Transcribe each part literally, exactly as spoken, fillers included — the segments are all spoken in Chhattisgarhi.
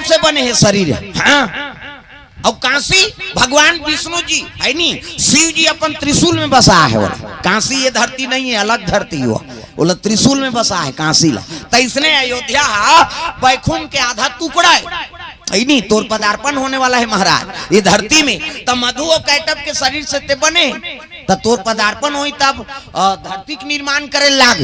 से बने हे शरीर। हाँ। अउ काशी भगवान विष्णु जी हे नी, शिव जी अपन त्रिशूल में बसा हे। ओला काशी ये धरती नहीं हे, अलग धरती हे। ओला त्रिशूल में बसा हे काशी ला। त इसने अयोध्या हा बैकुंठ के आधा टुकड़ा हे। हे नी, तोर पदार्पण होने वाला हे महाराज ये धरती में। त मधु अउ कैटभ के शरीर से ते बने, त तोर पदार्पण होही तब, अ, धरती के निर्माण करे लाग।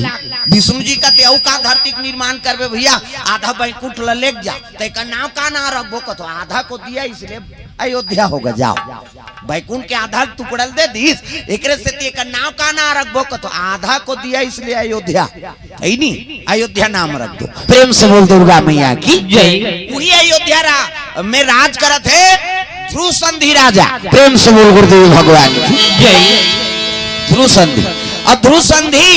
विष्णु जी कथे अउ का धरती के निर्माण करबे भैया, आधा बैकुंठ ल लेके जा। त एकर नाम का नाम रखबो? कथो आधा को दिया इसलिए अयोध्या होगे, जाव। बैकुंठ के आधा टुकड़ा ल दे दिस, एकरे सेती एकर नाम का नाम रखबो? कथो आधा को दिया इसलिए अयोध्या। हे नी, अयोध्या नाम रख दो। प्रेम से बोल दुर्गा मैया की जय। वही अयोध्या रा-, में राज करत हे ध्रुव संधि राजा। प्रेम से बोल गुरुदेव भगवान की जय। ध्रुव संधि। अउ ध्रुव संधि,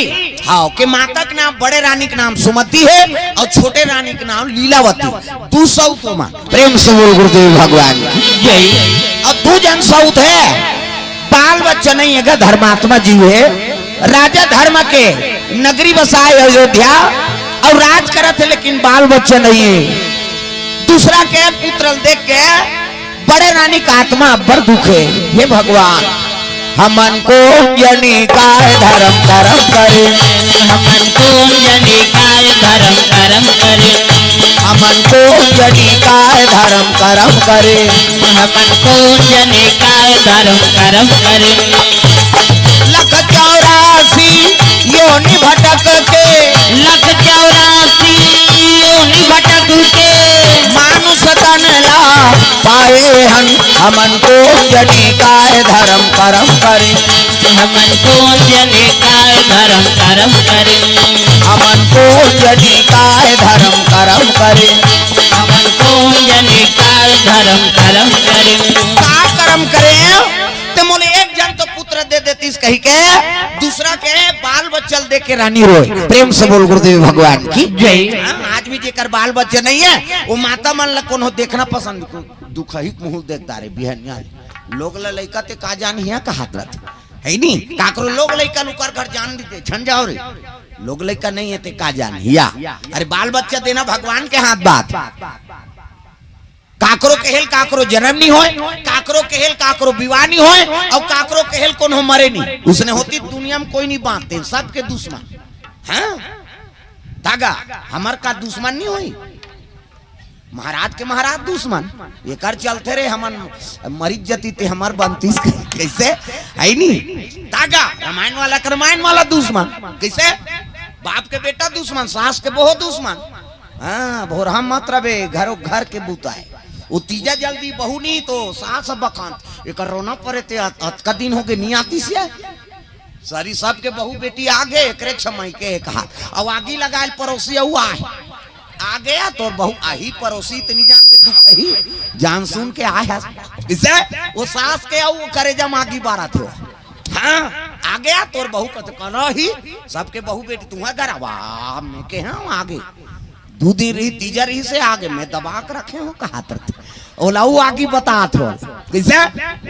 हाँ, के माता के नाम, बड़े रानी के नाम सुमति हे अउ छोटे रानी के नाम लीलावती। दू सौत ओमा। प्रेम से बोल गुरुदेव भगवान की जय। अउ दू झन सौत हे, बाल बच्चा नहीं हे गा, धर्मात्मा जीव हे। राजा धर्म के नगरी बसाए अयोध्या अउ राज करत हे, लेकिन बाल बच्चा नहीं हे। दूसरा के पुत्र ल देख के बड़े रानी का आत्मा अब्बड़ दुखे। हे भगवान, हमन कोन जनी काय धर्म करम करे। हमन कोन जनी काय धर्म करम करे। हमन कोन जनी काय धर्म करम करे। हमन कोन जनी काय धर्म करम करे। लख चौरासी योनि भटक के। लख चौरासी योनि भटक के। मानुष तन ला पाए हन। हमन कोन जनी काय धर्म करम करे। हमन कोन जनी काय धर्म करम करे। हमन कोन जनी काय धर्म करम करे। हमन कोन जनी काय धर्म करम करे। का करम करे? ते मोले एक झन तो पुत्र दे देतिस कहि के दूसरा के बाल बच्चा ल देख के रानी रोय। प्रेम से बोल गुरुदेव भगवान की जय। हाँ, आज भी जेकर बाल बच्चा नहीं हे, ओ माता मन ला कोनो देखना पसंद, दुखही के मुँह देख डारे बिहनिया। लोग ला लइका ते का जानही कहात रथे, हे नी? काकरो लोग लइका ल ओकर घर जान देते, झन जाव रे। लोग लइका नहीं हे ते का जानही। अरे बाल बच्चा देना भगवान के हाथ बात। काकरो कहेल काकरो जनम नहीं होय, काकरो कहेल काकरो विवाह नहीं होय, अउ काकरो कहेल कोनो मरे नहीं। उसने होती दुनिया में कोई नहीं बांटते, सबके दुश्मन। हाँ, धागा हमर का दुश्मन नहीं होई? महाराज के महाराज दुश्मन, एकर चलते रे हमन मरिच जती ते हमर बनतीस। कैसे? हे नी? धागा रामायण वाला के रामायण वाला दुश्मन। कैसे? बाप के बेटा दुश्मन, सास के बहू दुश्मन। हाँ, भोरहा मत रबे, घरो घर के बुता हे। वो तीजा जल्दी बहू नहीं तो सास बखान, एकर रोना परे ते अत-, अतका दिन होगे नहीं आतिस। सरी सबके बहू बेटी आगे, एकरे छमई के एक हाथ। अउ आगी लगायल परोसी अउ आए। आगे आ तोर बहू आही परोसी, इतनी जान बे दुखही, जान सुन के आए हस। इसे वो सास के अउ करेजा मागी बारत हो। हाँ, आगे आ तोर बहू कत करही, सबके बहू बेटी तुहा घर आवा, मैं के हाँ आगे। दू दिन रही, तीजा रही से आगे, मैं दबा के रखे हूँ, कहा तरते। ओला वो आगी बतात हो। कैसे?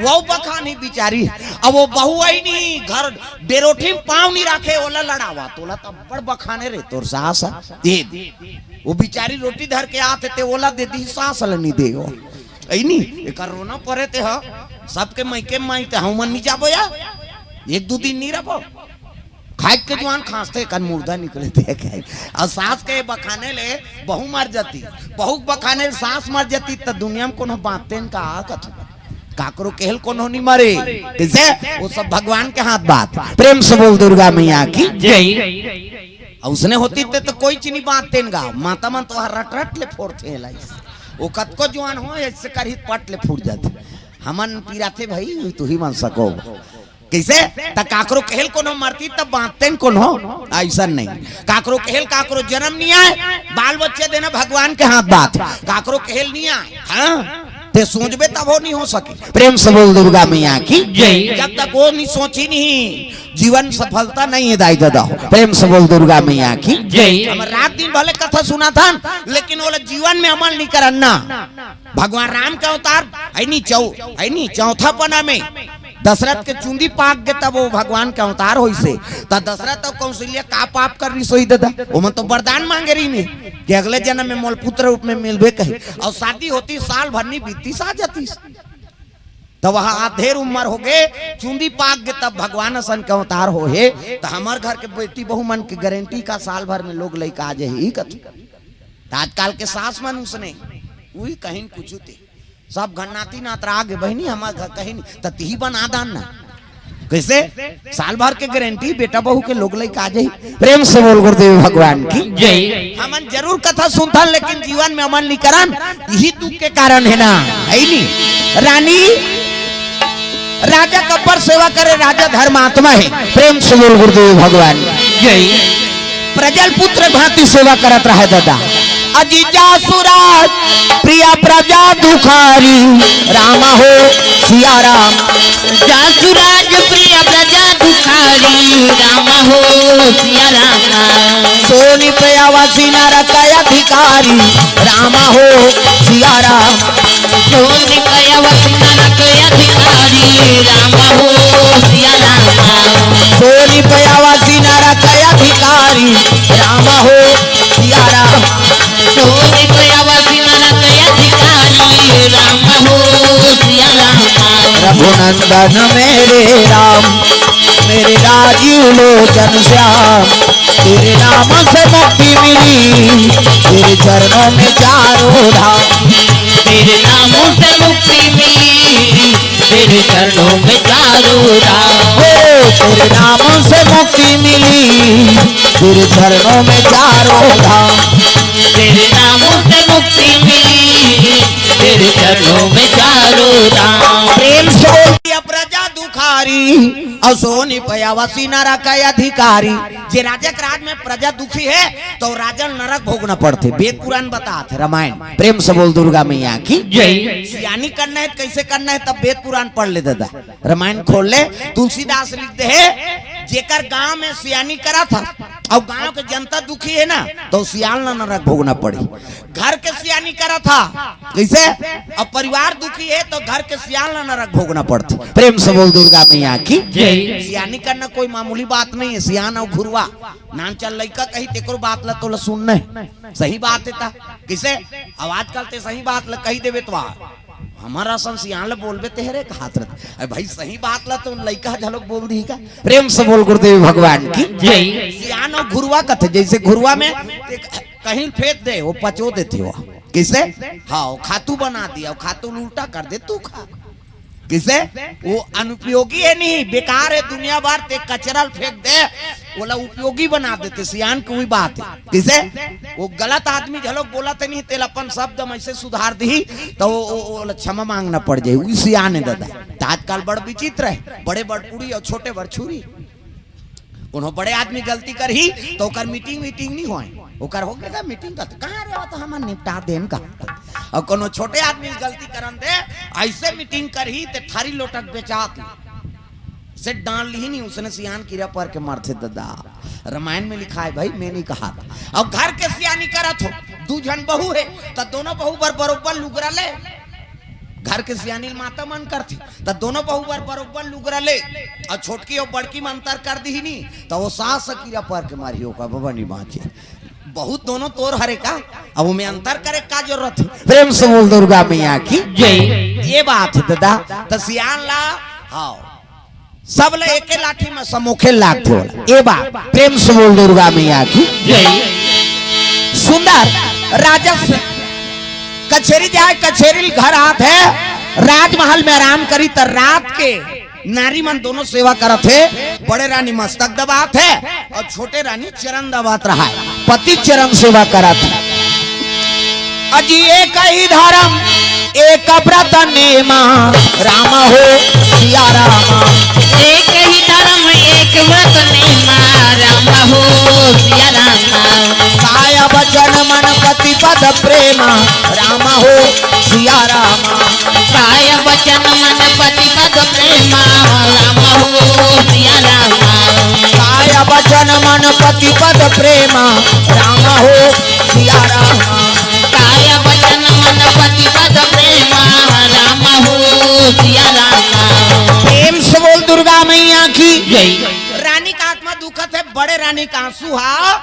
वो बखान ही बिचारी। अब वो बहू आई नहीं, घर डेरोठी में पाँव नहीं रखे, ओला लड़ावा, तोला तब बड़ बखाने रे, तोर सास है। दे दे। वो बिचारी रोटी धर के आते ते, ओला दे दी, सास ल नहीं दे हो। ऐ नहीं, एकर रोना परे ते ह, सबके मायके माई ते हम नहीं जाबो या। एक दू दिन नहीं रहबो। खाए के जुआन खांसते कन मुर्दा निकले थे खाए। अउ सास के बखाने ले बहू मर जाती, बहू के बखाने ले सास मर जाती, त दुनिया में कोनो बांचते न का कथू? काकरो केहल कोनो नहीं मरे। कैसे? वो सब भगवान के हाथ बात। प्रेम से बोल दुर्गा मैया की। जय। अउ उसने होती ते तो कोई चीनी बांचते न गा। माता मन तो हर रट रट ले फोड़ते हैं लाइस। वो कतको जुआन हो, ऐसे करही पट ले फूट जाते। हमन पिराथे भाई, तू ही मन सको। कैसे? त काकरो केहल कोनो मरती त बांचते न कोनो, ऐसा नहीं। काकरो केहल काकरो जन्म नहीं आए, बाल बच्चे देना भगवान के हाथ बात। काकरो केहल नहीं आए, हाँ? ते सोचबे तब हो नहीं हो सके। प्रेम से बोल दुर्गा मैया की। जय। जब तक वो नहीं सोची नहीं, जीवन सफलता नहीं है दाई दादा। प्रेम से बोल दुर्गा मैया की। जय। हम रात दिन भले कथा सुना था, लेकिन वो लोग जीवन में अमल नहीं करन ना। भगवान राम के अवतार है नहीं चौ-, है नहीं चौथा पना में दशरथ के चुंदी पाक गे तब वो भगवान के अवतार होइसे। त दशरथ अउ कौशल्या का पाप कर रही सोई दादा? ओमन तो वरदान मांगे रही में कि अगले जन्म में मोल पुत्र रूप में मिलबे कही। अउ शादी होती साल भर नहीं बीतती सा जातीस। त वह आधेर उम्र हो गए, चुंदी पाक गे तब भगवान असन के अवतार हो हे। त हमर घर के बेटी बहू मन के गारंटी का साल भर में लोग लइका आ जाही कथू। त आजकल के सास मन उसने उही कहीं कुछ ते सब घर नाती नात रह गे बहिनी, हमर घर कहीं नहीं, त तिही बना दान ना। कैसे? साल भर के गारंटी, बेटा बहू के लोग लइका आ जाही। प्रेम से बोल गुरुदेव भगवान की। जय। हमन जरूर कथा सुनथन, लेकिन जीवन में अमल नहीं करन, यही दुख के कारण है ना, है नहीं? रानी, राजा कब्बर सेवा करे, राजा धर्मात्मा है। प्रेम से बोल गुरुदेव भगवान की। जय। प्रजल पुत्र भांति सेवा करत रहे दादा। अजी जासुराज प्रिय प्रजा दुखारी, राम हो सिया राम। जासुराज प्रिय प्रजा दुखारी, राम हो सिया राम। सोनी प्रयावासी नरक अधिकारी, राम हो सिया राम। सोनी प्रयावासी नरक अधिकारी, राम हो सिया राम। सोनी प्रयावासी नरक अधिकारी, राम हो सिया राम। सोनी प्रयावासी नरक अधिकारी, राम हो सिया राम। रघुनंदन मेरे राम, मेरे राजीव लोचन श्याम, तेरे नाम से मुक्ति मिली, तेरे चरणों में चारों धाम। तेरे नाम से मुक्ति मिली, तेरे चरणों में चारों धाम। ओ, तेरे नाम से मुक्ति मिली, तेरे चरणों में चारों धाम। तेरे नाम से मुक्ति मिली, तेरे चरणों में चारों धाम। प्रेम से बोल दिया प्रजा दुखारी, अउ सोनी पयावसी नरक अधिकारी। जे राजा के राज में प्रजा दुखी है, तो राजन नरक भोगना पड़थे। वेद पुराण बतात हे, रामायण। प्रेम से बोल दुर्गा मैया की। जय। सियानी करना है, कैसे करना है, तब वेद पुराण पढ़ ले दादा, रामायण खोल ले। तुलसीदास लिख दे है, जेकर गांव में सियानी करत हा, अउ गांव के जनता दुखी है ना, तो सियान ला नरक भोगना पड़ी। घर के सियानी करत हा, कैसे? अब परिवार दुखी है, तो घर के सियान ला नरक भोगना पड़थे। प्रेम से बोल दुर्गा मैया की। जय। सियानी करना कोई मामूली बात नहीं है। सियान अउ घुरवा, नानचन लइका कही, तेकरो बात ला तोला सुनना है। सही बात है ता, किसे? अब आजकल ते सही बात ला कही देबे तो आ, हमर असन सियान ला बोलबे तेहरे कहात रहत। अरे भाई, सही बात ला तो लइका झलक बोल दी का? प्रेम से बोल गुरुदेव भगवान की। जय। सियान अउ घुरवा कथे, जैसे घुरवा में ते कहीं फेंक दे, वो पचो देथे वो। किसे? हाँ, वो खातू बना दिया, वो खातू उल्टा कर दे, तू खा। किसे? वो अनुपयोगी है नहीं, बेकार है, दुनिया भर ते कचरा ल फेंक दे, ओला उपयोगी बना देथे। सियान के वही बात है। किसे? वो गलत आदमी झलक बोलत नहीं, तेला अपन शब्द में ऐसे सुधार दी, तो वो, वो, वो क्षमा मांगना पड़ जाए। वही सियान है दादा। तो आजकल बड़ विचित्र है, बड़े बड़ कुड़ी अउ छोटे बड़ छुरी। कोनो बड़े आदमी गलती करही, तो ओकर मीटिंग वीटिंग नहीं होए। ओकर हो गया मीटिंग का, तो कहाँ रे, वो तो हमन निपटा देन का। अउ कोनो छोटे आदमी गलती करन दे, ऐसे मीटिंग करही, ते थारी लोटक बेचात ले। से डांड़ लिही नहीं, उसने सियान कीरा पर के मरथे दादा। रामायण में लिखा है भाई, मैं नहीं कहा था। अउ घर के सियानी करत हो, दू झन बहू है, तो दोनों बहू बर बरोबर लुगरा ले। घर के सियानी माता मन करथे, त दोनों बहू बर बरोबर लुगरा ले, अउ छोटकी अउ बड़की में अंतर कर दिही नी, त वो सास कीरा पर के मारही, ओकर बबा नहीं बाँचे। बहू दोनों तोर हरे का, अब ओमे अंतर करे का जरूरत है? प्रेम से बोल दुर्गा मैया की। जय। ये बात है दादा, त सियान ला, हाँ, सब ला एके लाठी में समोखे लाग होला। ये बात, प्रेम से बोल दुर्गा मैया की। जय। सुंदर राजस कचेरी जाए, कचेरी घर आत है, राजमहल में आराम करी, त रात के नारी मन दोनों सेवा करत है। बड़े रानी मस्तक दबात है अउ छोटे रानी चरण दबात रहा है, पति चरण सेवा करत है। अजी एक ही धर्म एक व्रत नेमा, राम हो सिया रामा। एक ही धर्म एक व्रत नेमा, राम हो सिया रामा। काय वचन मन पति पद प्रेमा, राम हो सिया रामा। काय वचन मन पति पद प्रेमा, राम हो सिया रामा। काय वचन मन पति पद प्रेमा, राम हो सिया रामा। काय वचन मन पति पद प्रेमा, राम हो सिया रामा। प्रेम से बड़े रानी का आंसू हा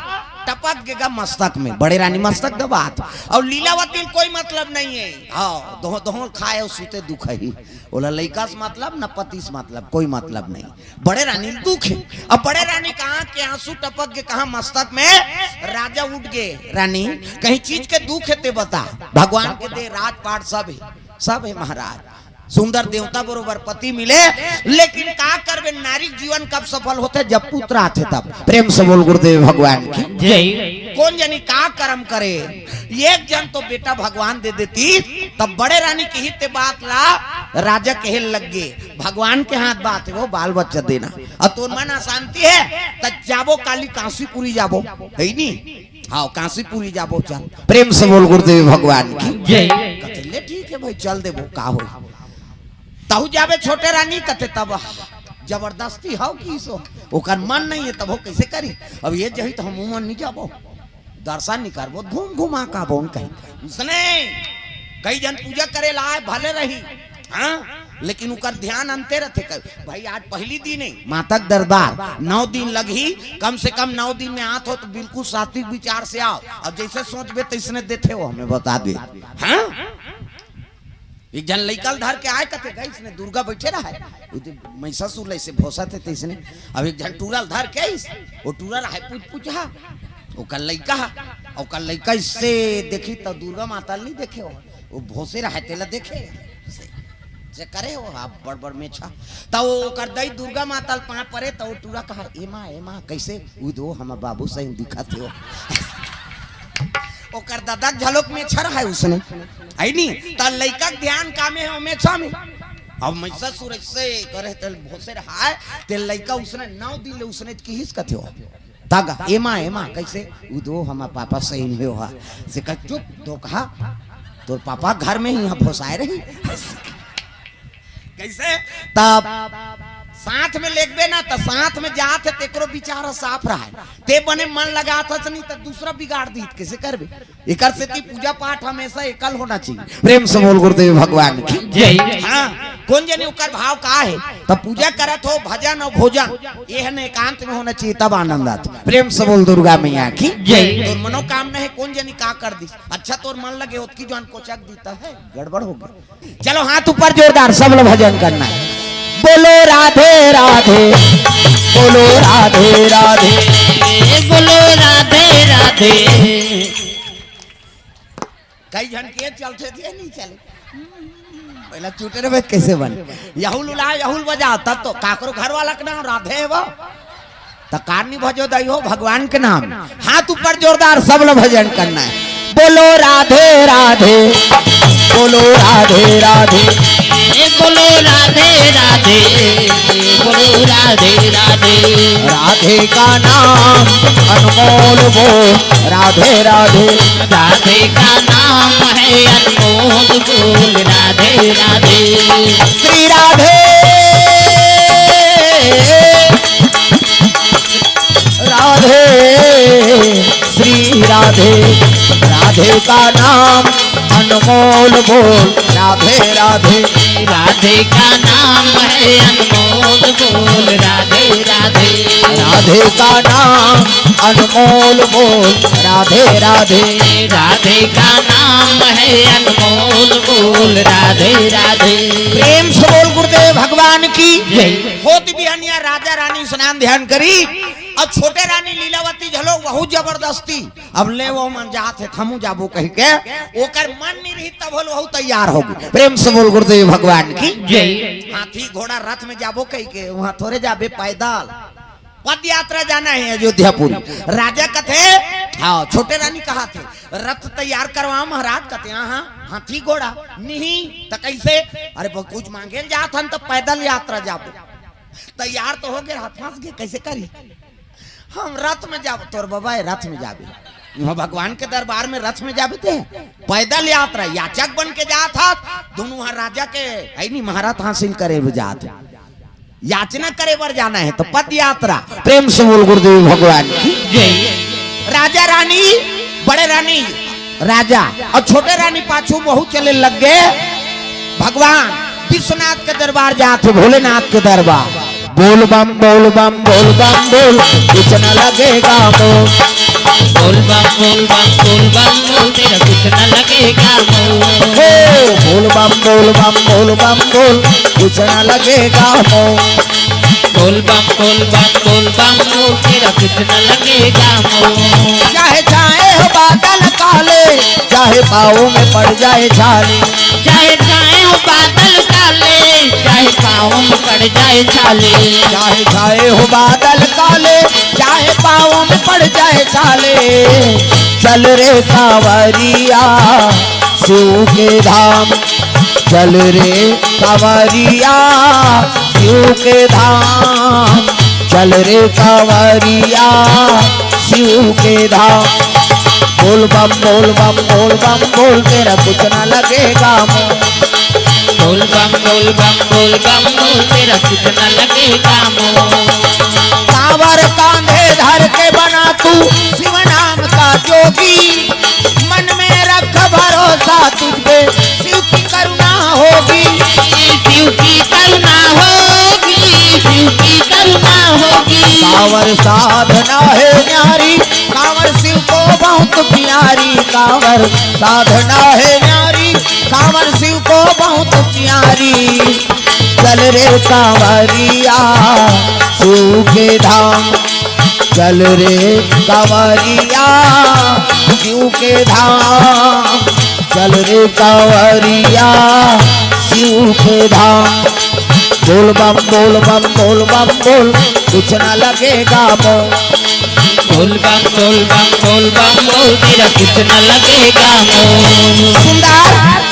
टपक गे गा मस्तक में। बड़े रानी मस्तक दबात, अउ लीलावती ल कोई मतलब नहीं है। हाँ, दोहों दोहों खाए अउ सुते दुख ही। ओला लइका से मतलब, न पति से मतलब, कोई मतलब नहीं। बड़े रानी ल दुख है। अब बड़े रानी का आंख के आंसू टपक गे कहा मस्तक में, राजा उठ गे। रानी, कहीं चीज के दुख है ते बता। भगवान के दे राजपाट सब है, सब है महाराज। सुंदर देवता बरोबर पति मिले, लेकिन का करबे, नारी के जीवन कब सफल होथे? जब पुत्र आथे तब। प्रेम से बोल गुरुदेव भगवान की। जय। कोन जनी का करम करे, एक जन तो बेटा भगवान दे देतिस, तब बड़े रानी किहिस ते बात ला राजा कहे लग गे, भगवान के हाथ बात है वो बाल बच्चा देना। अउ तोर मन अशांति है त जाबो काली कांसीपुरी जाबो, है नी? हाँ, कांसीपुरी जाबो, चल। प्रेम से बोल गुरुदेव भगवान की। जय। कथे, "ले ठीक है भाई, चल देबो, का होही?" तहू जाबे छोटे रानी, कथे, "तब जबरदस्ती हव कि सो, ओकर मन नहीं है, तब वो कैसे करी? अब ये जही तो हम उमन नहीं जाबो, दर्शन नहीं करबो, घूम घुमा का बोन कही।" उसने कई जन पूजा करे लाए, भले रही, हाँ, लेकिन उकर ध्यान अंते रथे। कर भाई, आज पहली दिन है, माता के दरबार नौ दिन लगही, कम से कम नौ दिन में आत हो तो बिल्कुल सात्विक विचार से आओ। अब जैसे सोचबे तैसने देथे हो, हमें बता दे। हाँ, एक जन लइका ल धर के आए, कथे गइस ने दुर्गा बैठे रहा है, वो तो महिषासुर लइसे भोसा थे तैसने। अब एक जन टूरा ल धर के आइस, वो टूरा रहा है पूछ पूछा, ओकर लइका हा, ओकर लइका इससे देखी तो दुर्गा माता ल नहीं देखे हो, वो भोसे रहा है तेला देखे से, से करे हो, आप बड़ बड़ मेछा। तो ओकर दई दुर्गा माता ल पाँव परे, तो वो टूरा कहा, "ए माँ, ए माँ, कैसे?" "उ दो हमर बाबू सही दिखत हो।" ओकर ददा के झलक मेछा रहा है उसने, है नी? त लइका के ध्यान कामे है, मेछा में। अब महिषासुर ऐसे करे, तेल भोसे रहा है, तेल लइका उसने नौ दिन ले उसने किहिस कथे हो। तागा, "ए माँ, ए माँ, कैसे?" "उ दो हमर पापा सही नहीं हो हा।" से कहा, "चुप, धोखा, तोर पापा घर में ही यहाँ भोसाए रही।" कैसे? तब साथ में लेगबे ना, त साथ में जात है, तेकरो विचार साफ रहा है। ते बने मन लगात हस नहीं, त दूसरा बिगाड़ दीत, कैसे करबे? एकर सेती पूजा पाठ हमेशा एकल होना चाहिए। प्रेम से बोल गुरुदेव भगवान की। जय। हाँ, कोन जनी ओकर भाव का है, त पूजा करत हो, भजन अउ भोजन, ये है न एकांत में होना चाहिए, तब आनंद आता। प्रेम से बोल दुर्गा मैया की। जय। तोर मनोकामना है, कोन जनी का कर दी, अच्छा तोर मन लगे, ओतकी जान कोचक दीता है, गड़बड़ हो गया। चलो हाथ ऊपर जोरदार, सब लोग भजन करना है। बोलो राधे राधे, बोलो राधे राधे, बोलो राधे राधे। कई जन के चलते थे, नहीं चले। पहला चुटे रहे कैसे बन, यहुल उला, यहुल बजा, तब तो काकरो घर वाला के नाम राधे है वो। त कारनी भजो दई हो भगवान के नाम। हाथ ऊपर जोरदार, सब लोग भजन करना है। बोलो राधे राधे, बोलो राधे राधे। ए बोलो राधे राधे, बोलो राधे राधे। राधे का नाम अनमोल बोल, राधे राधे। राधे का नाम है अनमोल बोल, राधे राधे। श्री राधे, राधे, श्री राधे। राधे का नाम अनमोल बोल, राधे राधे। राधे का नाम है अनमोल बोल, राधे राधे। राधे का नाम अनमोल बोल, राधे राधे। राधे का नाम है अनमोल बोल, राधे राधे। प्रेम से बोल गुरुदेव भगवान की। जय। होत बिहनिया राजा रानी स्नान ध्यान करी, अउ छोटे रानी लीलावती झलो वहू जबरदस्ती, "अब ले वो मन जात हे, हमू जाबो," कहि के ओकर मन नहीं रही, तब होल वहू तैयार हो गई। प्रेम से बोल गुरुदेव भगवान की। जय। हाथी घोड़ा रथ में जाबो कहि के, वहां थोड़े जाबे पैदल, पद यात्रा जाना है अयोध्यापुरी। राजा कथे, हाँ, छोटे रानी कहाथे, "रथ तैयार करवाओ महाराज।" कथे, "हाँ, हाँ, हाथी घोड़ा नहीं त कैसे?" "अरे, बहुत कुछ मांगे ल जात हन त पैदल यात्रा जाबो।" तैयार तो हो गए, हाथ फंस गए, कैसे करी? "हम रथ में जाबो।" "तोर बाबा है, रथ में जाबे।" वहाँ भगवान के दरबार में रथ में जाबे ते? पैदल यात्रा, याचक बन के जात हस, दोनों वहाँ राजा के, है नी, महारथ हासिल करे बर जात हे। याचना करे बर जाना है तो पद यात्रा। प्रेम से बोल गुरुदेव भगवान की। जय। राजा रानी, बड़े रानी, राजा अउ छोटे रानी पाछू वहू चले लग गए। भगवान विश्वनाथ के दरबार जात हे, भोलेनाथ के दरबार। बोल बम बोल बम बोल बम बोल, कुछ न लगेगा मोल। बोल बम बोल बम बोल बम बोल, तेरा कुछ न लगेगा मोल। हो, बोल बम बोल बम बोल बम बोल, कुछ न लगेगा मोल। बोल बम बोल बम बोल बम बोल, तेरा कुछ न लगेगा मोल। चाहे छाए हो बादल काले, चाहे पाँव में पड़ जाए छाले। चाहे छाए हो बादल काले, चाहे पाँव में पड़ जाए छाले। चाहे छाए हो बादल काले, चाहे पाँव में पड़ जाए छाले। चल रे कांवरिया शिव के धाम, चल रे कांवरिया शिव के धाम, चल रे कांवरिया शिव के धाम। बोल बम बोल बम बोल बम बोल, तेरा कुछ ना लगेगा मोल। बोल बम बोल बम बोल बम बोल, तेरा कुछ ना लगेगा मोल। कांवर कांधे धर के बना तू शिव नाम का जोगी, मन में रख भरोसा तुझ पे शिव की करुणा होगी। शिव की करुणा होगी, शिव की करुणा होगी। कांवर साधना है न्यारी, कांवर शिव को बहुत प्यारी। कांवर साधना है न्यारी, कांवर शिव को बहुत प्यारी। चल रे कांवरिया शिव के धाम, चल रे कांवरिया शिव के धाम, चल रे कांवरिया शिव के धाम। बोल बम बोल बम बोल बम बोल, कुछ ना लगेगा मोल। बोल बम बोल बम बोल बम बोल, तेरा कुछ ना लगेगा मोल। सुंदर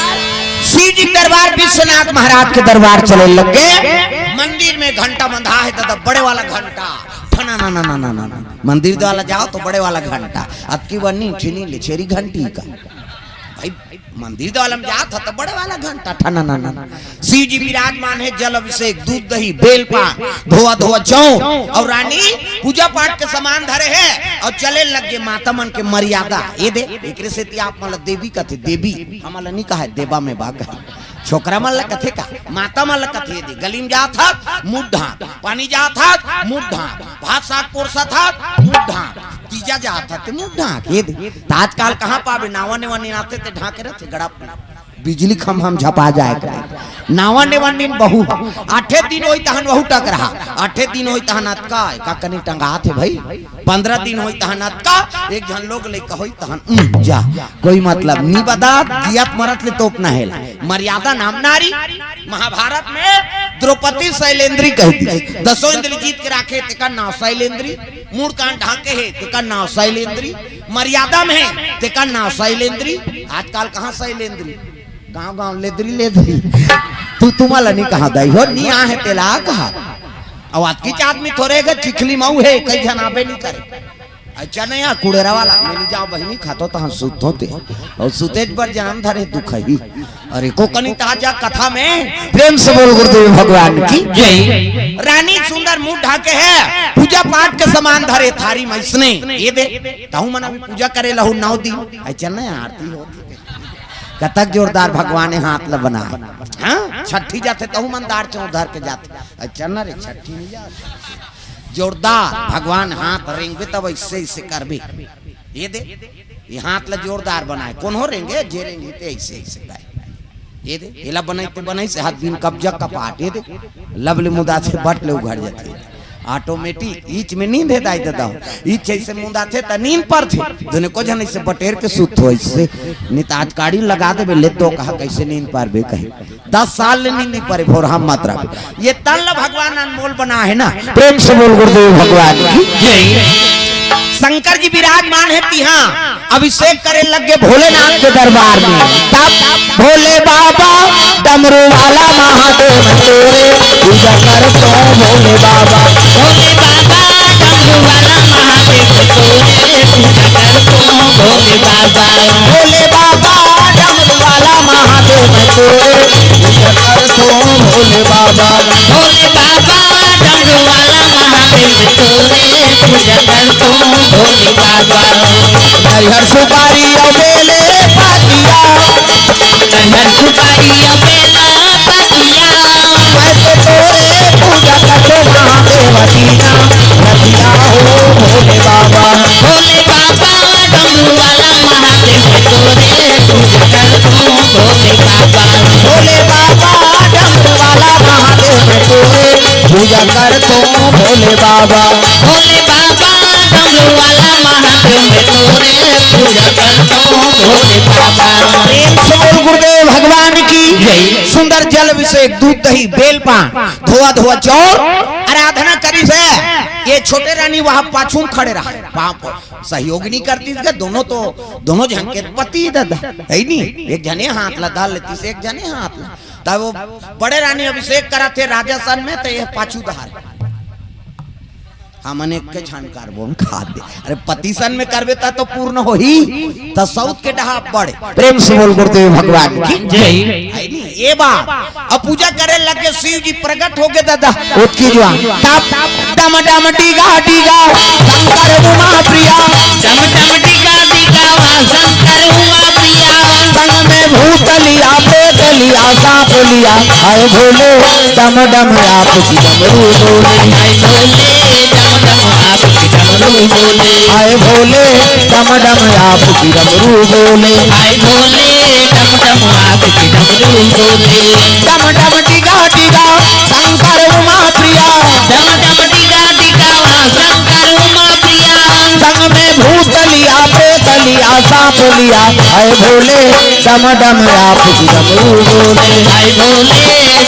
शिव जी के दरबार, विश्वनाथ महाराज के दरबार चले लग गए। मंदिर में घंटा बंधा है दादा, बड़े वाला घंटा। ठना ना ना ना ना ना ना। मंदिर वाला जाओ तो बड़े वाला घंटा। अब की बनी छीनी ले छेरी घंटी का। भाई, मंदिर वाला में जात हो तो बड़े वाला घंटा। ठना ना ना ना। शिव जी विराजमान है, जल अभिषेक, दूध दही, बेल पान, धोआ धोआ जौ और रानी पूजा पाठ के सामान धरे है और चले लग गए। माता मन के मर्यादा ये दे, एकरे सेती आप मन ला देवी कथे, देवी हमन ला नहीं कहा, देवा में बाग है। छोकरा मन ला कथे का, माता मन ला कथे दे। गली में जात हत, मुंह ढांक, पानी जात हत, मुंह ढांक, भात साग पोरसत हत, मुंह ढांक, तीजा जात हत, मुंह ढांक, ये दे। त आजकल कहाँ पाबे, नावा नेवा नीन आथे ते ढांके रहथे गड़ा। बिजली खम्भा म झपा जाए के। नावा नेवा नीन बहू ह। आठे दिन होई तहन वहू टकरहा। आठे दिन होई तहन अतका, का कनी टंगात हे भाई। पंद्रह दिन होई तहन अतका, एक झन लोग लइका होई तहन, उम, जा। कोई मतलब नी बता, जियत मरत ले तोपना हेला। मर्यादा नाम नारी। महाभारत में द्रौपदी शैलेंद्री कह दी, दसों इंद्र जीत के राखे, तेकर नाव शैलेंद्री। मूड़ कान ढांके हे, तेकर नाव शैलेंद्री। मर्यादा में हे, तेकर नाव शैलेंद्री। आजकल कहाँ शैलेंद्री? गांव गांव लेदरी लेदरी। तू तुम्हारा नहीं कहा दाई हो, नहीं आ है तेला कहा। अब आज की आदमी थोड़े के चिखली मऊ है, कई झन आबे नहीं करे। अच्छा नहीं, यहाँ कुड़ेरा वाला, मैं नहीं जाओ बहिनी, खातो तो हम सुत होते। और सुतेज पर जन्म धरे दुख ही। अरे को कनी ताजा कथा में प्रेम से बोल गुरुदेव भगवान की जय। रानी सुंदर मुंह ढाके है, पूजा पाठ के सामान धरे थारी में इसने। ये दे, ताहू मन अभी पूजा करे लहू नौ दिन। अच्छा नहीं, आरती होती। कतक जोरदार भगवान हे हाथ ल बनाए। हाँ, छठी जाथे तहू मन दार चौर धर के जाथे। अच्छा न रे, छठी नहीं जाथे। जोरदार भगवान हाथ रेंगबे तब ऐसे ऐसे करबे। ये दे, ये हाथ ल जोरदार बनाए। कौन हो रेंगे? जे रेंगे ते ऐसे ऐसे गाए। ये दे, एला बनाई ते बनाई से हाथ बिन कब्जा कपाट। ये दे, लवली मुदा से बट ले उघड़ जाथे। ऑटोमेटिक ईच में नींद हे दाई ददा। ईच ऐसे मुंदाथे त नींद परथे। दुने को झन ऐसे बटेर के सुत हो ऐसे। नहीं त आज काड़ी लगा देबे ले तो कहा कैसे नींद परबे कहे। दस साल ले नींद नहीं परे भोर हम मत रह। ये तन ल भगवान अनमोल बना है ना। प्रेम से बोल गुरुदेव भगवान की जय। शंकर जी विराजमान है तिहा। अभिषेक करे लग गए भोलेनाथ के दरबार में। तब भोले बाबा डमरू वाला महादेव तोरे पूजा कर तो भोले बाबा। भोले बाबा डमरू वाला महादेव तोरे पूजा कर तो भोले बाबा। भोले बाबा डमरू वाला महादेव तोरे पूजा कर तो भोले बाबा। भोले बाबा डमरू वाला महादेव तोरे पूजा कर तो भोले बाबा। नरिहर सुपारी और बेले पातिया। नरिहर सुपारी और बेला पातिया। मैं तो तोरे पूजा करतो महा भोले बाबा, भोले बाबा, डमरू वाला महादेव मैं तोरे पूजा करता हूँ, भोले बाबा। प्रेम से बोल गुरुदेव भगवान की जय। सुंदर जल अभिषेक, दूध दही, बेल पान, धोआ धोआ चाउर, आराधना करिस हे। ये छोटे रानी वहाँ पाछू में खड़े रहा, पाँव पर सहयोग नहीं करतिस के, दोनों तो, दोनों झन के पति दादा, है नी? एक झने हाथ ला धर लेतिस, एक झने हाथ ला। तब वो बड़े रानी अभिषेक करत हे राजा सन में, तो ये पाछू डहार। हमन एक के झन करबो, हम खा दे। अरे, पति सन में करबे, त तो पूर्ण होही, त सौत के डहा बड़े। प्रेम से बोल गुरुदेव भगवान की जय। है नी? ये बात। अब पूजा करे लगे, शिव जी प्रकट हो गए दादा। ओतकी जुआन। तब डम डम डीगा डीगा शंकर उमा प्रिया। डम डम डीगा डीगा वहाँ शंकर उमा प्रिया। संग में भूत लिया, प्रेत लिया, सांप लिया। हाय भोले, डम डम आपकी डमरू बोले। हाय भोले, डम डम आपकी डमरू बोले। हाय भोले, डम डम आपकी डमरू बोले। हाय भोले, डम डम आपकी डमरू बोले। डम डम डीगा डीगा शंकर उमा प्रिया। डम डम डीगा डीगा वहाँ शंकर उमा प्रिया। संग में भूत लिया, प्रेत लिया, सांप लिया। हाय भोले, डम डम आपकी डमरू बोले। हाय भोले,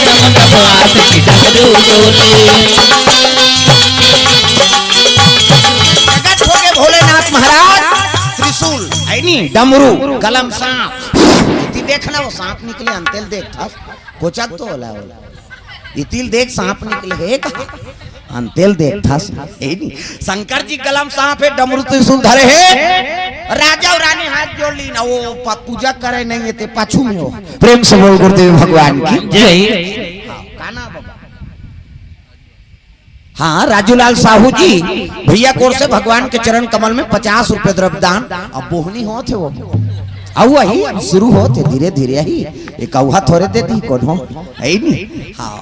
डम डम आपकी डमरू बोले। प्रकट हो गए भोलेनाथ महाराज, त्रिशूल, है नी, डमरू, कलम, सांप। इति देखना, वो सांप निकले, अंतेल देख था, कोचक तो होला, होला। इतिल देख सांप निकले हे का? अंतेल देख था, है नी? शंकर जी कलम सांप हे, डमरू त्रिशूल धरे हे। राजा और रानी हाथ जोड़ ली ना, वो प-, पूजा करे नहीं हे, ते पाछू में हो। प्रेम से बोल गुरुदेव भगवान की जय। हाँ, का नाम बाबा? हाँ, राजूलाल साहू जी, भैया कोर से भगवान के चरण कमल में पचास रुपए द्रव्य दान। अब बोहनी होत हे वो, अब वही शुरू होत हे धीरे धीरे ही। एक औहा थोड़े दे दी कोनो, है नी? हाँ,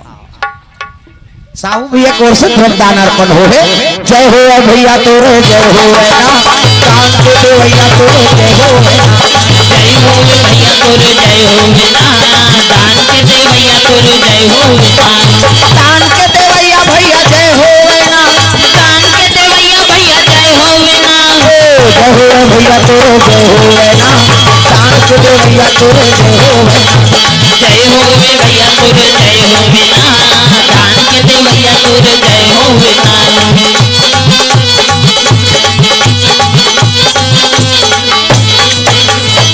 साहू भैया कोर से द्रव्य दान अर्पण हो हे। जय हो भैया तोरे, जय हो ना, दान के दे भैया तोरे, जय हो ना। जय हो भैया तोरे, जय हो ना, दान के दे भैया तोरे, जय हो ना। दान के दे भैया, भैया जय हो ना। दान के दे भैया, भैया जय हो ना। ओ, जय हो भैया तोरे, जय हो ना, दान के दे भैया तोरे, जय हो ना। जय हो वे भैया तोरे, जय हो वे ना, दान के दे भैया तोरे, जय हो वे ना।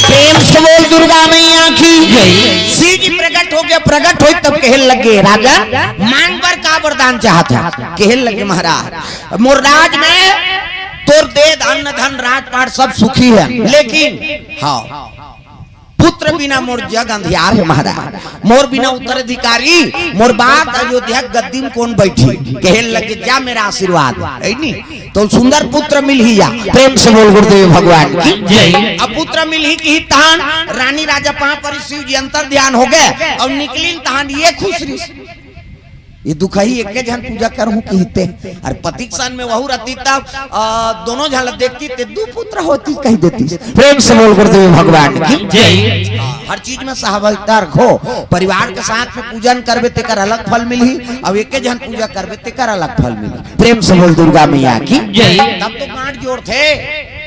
प्रेम से बोल दुर्गा मैया की जय। शिव जी प्रकट हो गया, प्रकट हो तब कहे लगे, राजा मांग बर का वरदान चाहत है? कहे लगे महाराज, मोर राज में तोर दे अन्न धन राजपाट सब सुखी है, लेकिन हाँ, पुत्र बिना मोर जग अंधियार है महाराज। मोर बिना उत्तराधिकारी, मोर बात अयोध्या गद्दी में कौन बैठी? कहे लगे, जा मेरा आशीर्वाद, है नी? तो सुंदर पुत्र मिलही या। प्रेम से बोल गुरुदेव भगवान की जय। अब पुत्र मिलही की तहान रानी राजा पांव परी, शिव जी अंतर ध्यान हो गए और निकलिन तहान ये खुश रही। ये दुखही एक झन पूजा करहूं किहिते, और पतिक सन में वहू रहती तब, आ, दोनों झन ला देखती ते दू पुत्र होती कही देती। प्रेम से बोल गुरुदेव भगवान की जय। हाँ, हर चीज में सहभागिता रखो। परिवार के साथ में पूजन करबे तेकर अलग फल मिलही, और एक झन पूजा करबे तेकर अलग फल मिलही। प्रेम से बोल दुर्गा मैया की जय। तब तो गांठ जोड़थे,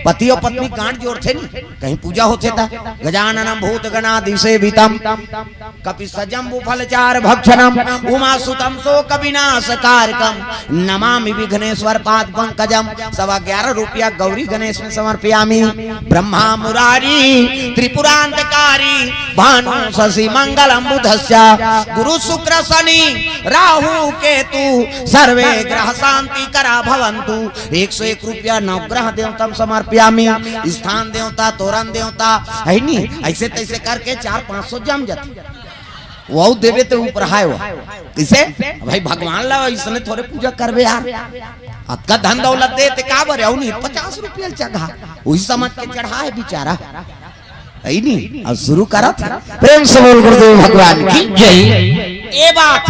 पति और पत्नी गांठ जोड़थे नी, कहीं पूजा होथे ता। गजाननम भूत गणादिसेवितम कपित्थ जम्बू फलचार भक्षणम उमा सुतम शोक विनाश कारकम नमामि विघ्नेश्वर पाद पंकजम। सवा ग्यारह रुपया गौरी गणेश में समर्पयामि। ब्रह्मा मुरारी त्रिपुरांतकारी भानु शशि मंगलम बुधस्य गुरु शुक्र शनि राहु केतु सर्वे ग्रह शांति करा भवंतु। एक सौ एक रुपया नवग्रह देवता में समर्पयामि, स्थान देवता, तोरण देवता, है नी? ऐसे तैसे करके चार पाँच सौ जम जाते। वो देवे ते ऊपर हाय वो। किसे? भाई भगवान ला इसने थोड़े पूजा करबे यार। अतका धन दौलत दे ते का बरे? अउ नहीं, पचास रुपया चढ़ा। वही समझ के चढ़ा है बेचारा। है नी? अब शुरू करत। प्रेम से बोल गुरुदेव भगवान की जय। ए बात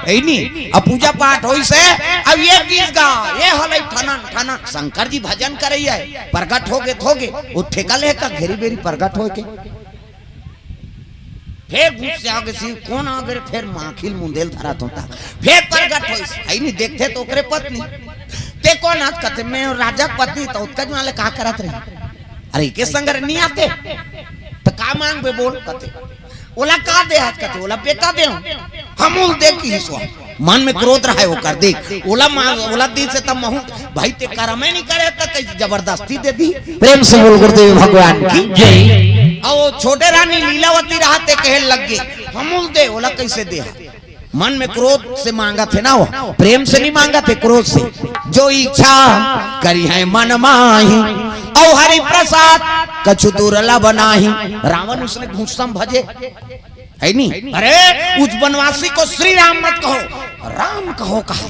है नी? अब पूजा पाठ होई से, अब ये गीत गा, ये हलई ठनन ठनन, शंकर जी भजन करई है, प्रगट हो गए, हो गए, वो ठेका ले का घेरी बेरी प्रगट हो के। फेर गुस्सा हो गे, "शिव कोन आ गे रे?" फेर माखिल मुंदेल धरत होता, फेर प्रगट होइस, "हई नहीं, देखते तो ओकरे पत्नी।" "ते कोन आस?" कथे, "मैं राजा के पत्नी।" "तो ओतका जुआर ले का करत रहे?" "अरे, एके संग रहे, नहीं आते।" "तो का मांगबे बोल?" कथे, "ओला का देहस?" कथे, "ओला बेटा देहूं।" "हमू ल दे," किहिस ओ। मन में क्रोध रहे ओकर, देख, ओला मांग, ओला दिस हे त महू, भाई, ते करमे नहीं करे त कइसे जबरदस्ती दे दिस? प्रेम से बोल गुरुदेव भगवान की जय। अउ ओ छोटे रानी लीलावती रहा, ते कहे लग गे, "हमू ल दे।" ओला कइसे देहस? मन में क्रोध से मांगत हे ना ओ, प्रेम से नहीं मांगत हे, क्रोध से। "जो इच्छा करिहैं मन माही, अउ हरि प्रसाद कछु दुर्लभ नाहीं।" रावण उसने घुस्सम भजे, है नी? अरे, उस वनवासी को श्री राम मत कहो, राम कहो कहे।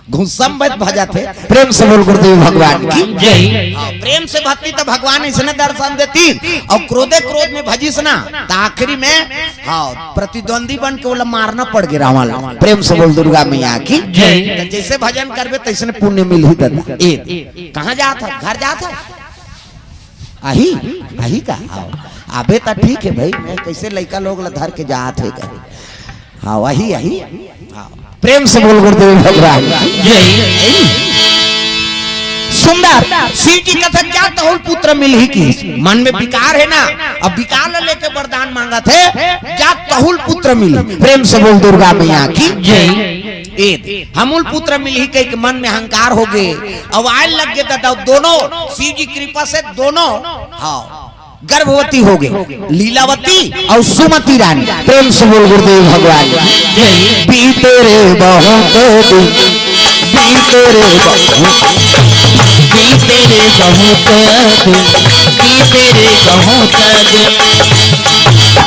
घुस्सम मत भजत हे। प्रेम से बोल गुरुदेव भगवान की जय। हाँ, प्रेम से भजतिस त भगवान अइसने दर्शन देतिस, अउ क्रोधे क्रोध में भजिस ना, त आखिरी में, हाँ, प्रतिद्वंदी बन के ओला मारना पड़ गे रावण ला। प्रेम से बोल दुर्गा मैया की जय। त जइसे भजन करबे तइसने पुण्य मिलही दादा। ए, कहाँ जात हस? घर जात हस? आही, आही का? हाँ। अबे त ठीक हे भाई, मैं कइसे लइका लोग ला धर के जात हे कहे। हाँ, वही, वही। हाँ। प्रेम से बोल गुरुदेव भगवान की जय। सुंदर, शिव जी कथे, "जा तहुल पुत्र मिलही" किहिस। मन में विकार हे ना, अब विकार ला लेके वरदान मांगत हे, "जा तहुल पुत्र मिलही।" प्रेम से बोल दुर्गा मैया की जय। ए, "हमू ल पुत्र मिलही" कहिके मन में अहंकार हो गे, अउ आय लग गे दादा, दोनों शिव जी कृपा से दोनों, हाँ, गर्भवती हो गे, लीलावती अउ सुमति रानी। प्रेम से बोल गुरुदेव भगवान की जय। बीते रे बहुत दिन, बीते रे बहुत, बीते रे बहुत दिन, बीते रे बहुत दिन।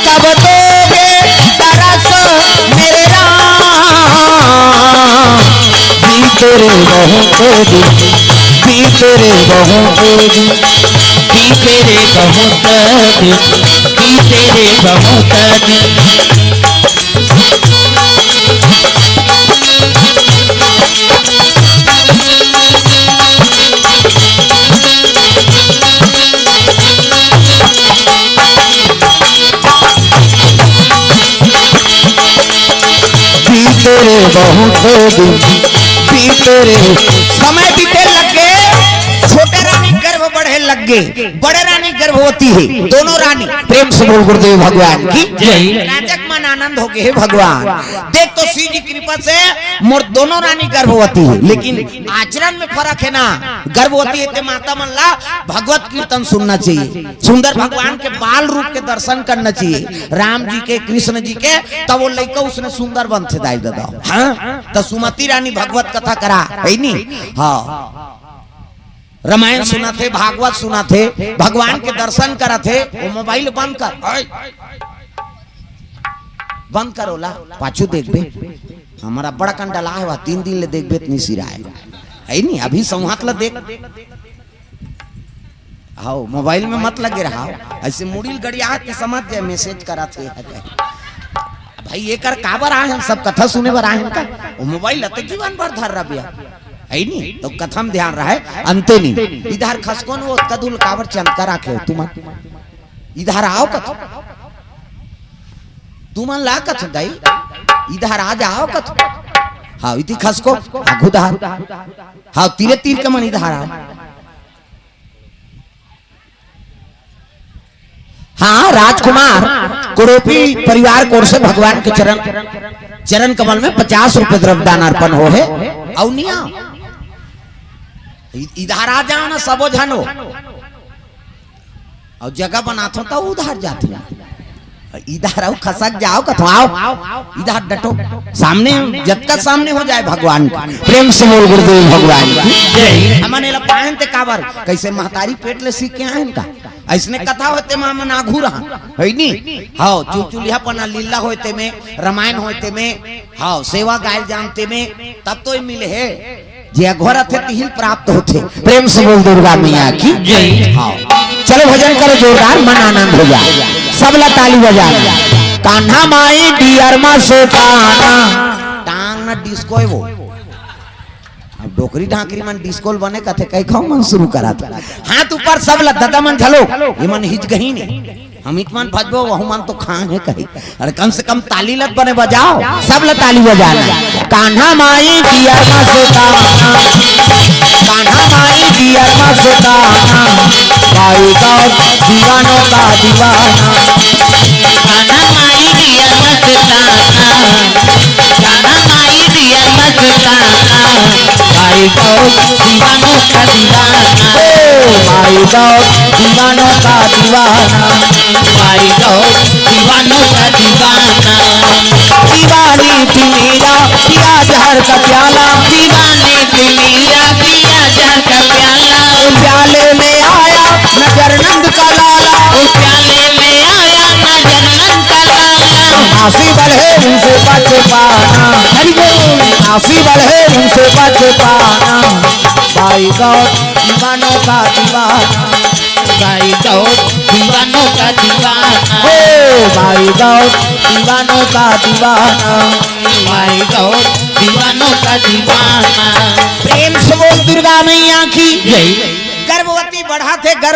कब दोगे तरस मेरे राम, बीते रे बहुत दिन, बीते रे बहुत दिन, बीते रे बहुत दिन, बीते रे बहुत दिन। बीते रे बहुत दिन, बीते रे। समय बीते लग गे, छोटे रानी गर्भ बढ़े लग गे, बड़े रानी गर्भवती हे, दोनों रानी। प्रेम से बोल गुरुदेव भगवान की जय। राजा के मन आनंद हो गे, "हे भगवान, देख तो शिव जी कृपा से मोर दोनों रानी गर्भवती हे, लेकिन आचरण में फरक हे ना, गर्भवती हे ते माता मन ला भगवत कीर्तन सुनना चाहिए।" सुंदर भगवान के बाल रूप के दर्शन करना चाहिए, राम जी के, कृष्ण जी के, तब ओ लइका उसने सुंदर बनथे दाई ददा। हाँ, त सुमति रानी भगवत कथा करा, है नी? हाँ, रामायण सुनाथे, भागवत सुनाथे, भगवान के दर्शन कराथे। ओ मोबाइल बंद कर, बंद कर ओला, पाछू देखबे, हमर बड़ कन डला हे, तीन दिन ले देखबे त नी सिराय, है नी? अभी संवात ला देख। हाव, मोबाइल में मत लगे रहा। अइसे मुड़ी ल गड़ियात के समझ जाए, मैसेज करत हे। भाई, एकर काबर आए हन? सब कथा सुने बर आए हन का? ओ मोबाइल ल तो जीवन भर धर रहा भैया, है नी? तो कथा में ध्यान रहे, अंते नी। इधर खसको न, ओ कदुल काबर चंद करा के हो तुमन? इधर आओ कथा, तुमन ला कथा दाई, इधर आ जाओ कथा। हाव, इति खसको, आघू दहार। हाव, तीरे तीर के मन इधर आओ। हाँ, राजकुमार कुरूपी परिवार कोर से भगवान के चरण, चरण कमल में पचास रुपये द्रव्य दान अर्पण हो हे। अउ निया, इ-, इधर आ जाओ ना, सबो झन हो। अउ जगह बनाथो त उधर जाथे। इधर आओ, खसक जाओ, कथो आओ, इधर डटो। सामने, जतका सामने हो जाए भगवान का। प्रेम से बोल गुरुदेव भगवान की जय। हमन एला पाहन ते काबर, कइसे महतारी पेट ले सीख के आए हन का? अइसने कथा होते म हमन आघू रहन, है नी? हाव, चुलचुलिहा पना लीला होते में, रामायण होते में, हाव, सेवा गायल जानते में, तब तो ये मिले हे। जे अघोरथे तिही ल प्राप्त होथे। प्रेम से बोल दुर्गा मैया की जय। हाँ, चलो भजन करो जोरदार, मन आनंद हो जाए। सबला ताली बजाना। कान्हा माई डियर मा सोपाना। टांग ना डिस्को हे वो। अब डोकरी ढाकरी मन डिस्को ल बने कथे, कहि खाओ मन शुरू करा था। हाथ ऊपर सबला, ददा मन झलो, ये मन हिच गही नहीं। अमित मन भजबो, वहू मन तो खान हे कही। अरे कम से कम ताली लत बने बजाओ, सब ल ताली बजाना। कान्हा माई डियर मस्ताना, कान्हा माई डियर मस्ताना, भाई गौर दीवानों का दीवाना। कान्हा माई डियर मस्ताना, कान्हा माई डियर मस्ताना, भाई गौर दीवानों का दीवाना। ओ भाई गौर दीवानों का दीवाना, भाई गौर दीवानों का दीवाना। दीवानी थी मीरा, पिया जहर का प्याला। दीवानी थी मीरा, पिया जहर का प्याला। प्याले में आया नजर नंद का लाला। प्याले में आया नजर नंद का लाला। आसी बढ़े उनसे बच पाना। हरि बोल। आसी बढ़े उनसे बच पाना। भाई गौर दीवानों का दीवाना। भाई गौर दीवानों का दीवाना। ओ भाई गौर दीवानों का दीवाना। भाई गौर दीवानों का दीवाना। प्रेम से बोल दुर्गा मैया की जय। गर्भवती बढ़ा थे गर्भ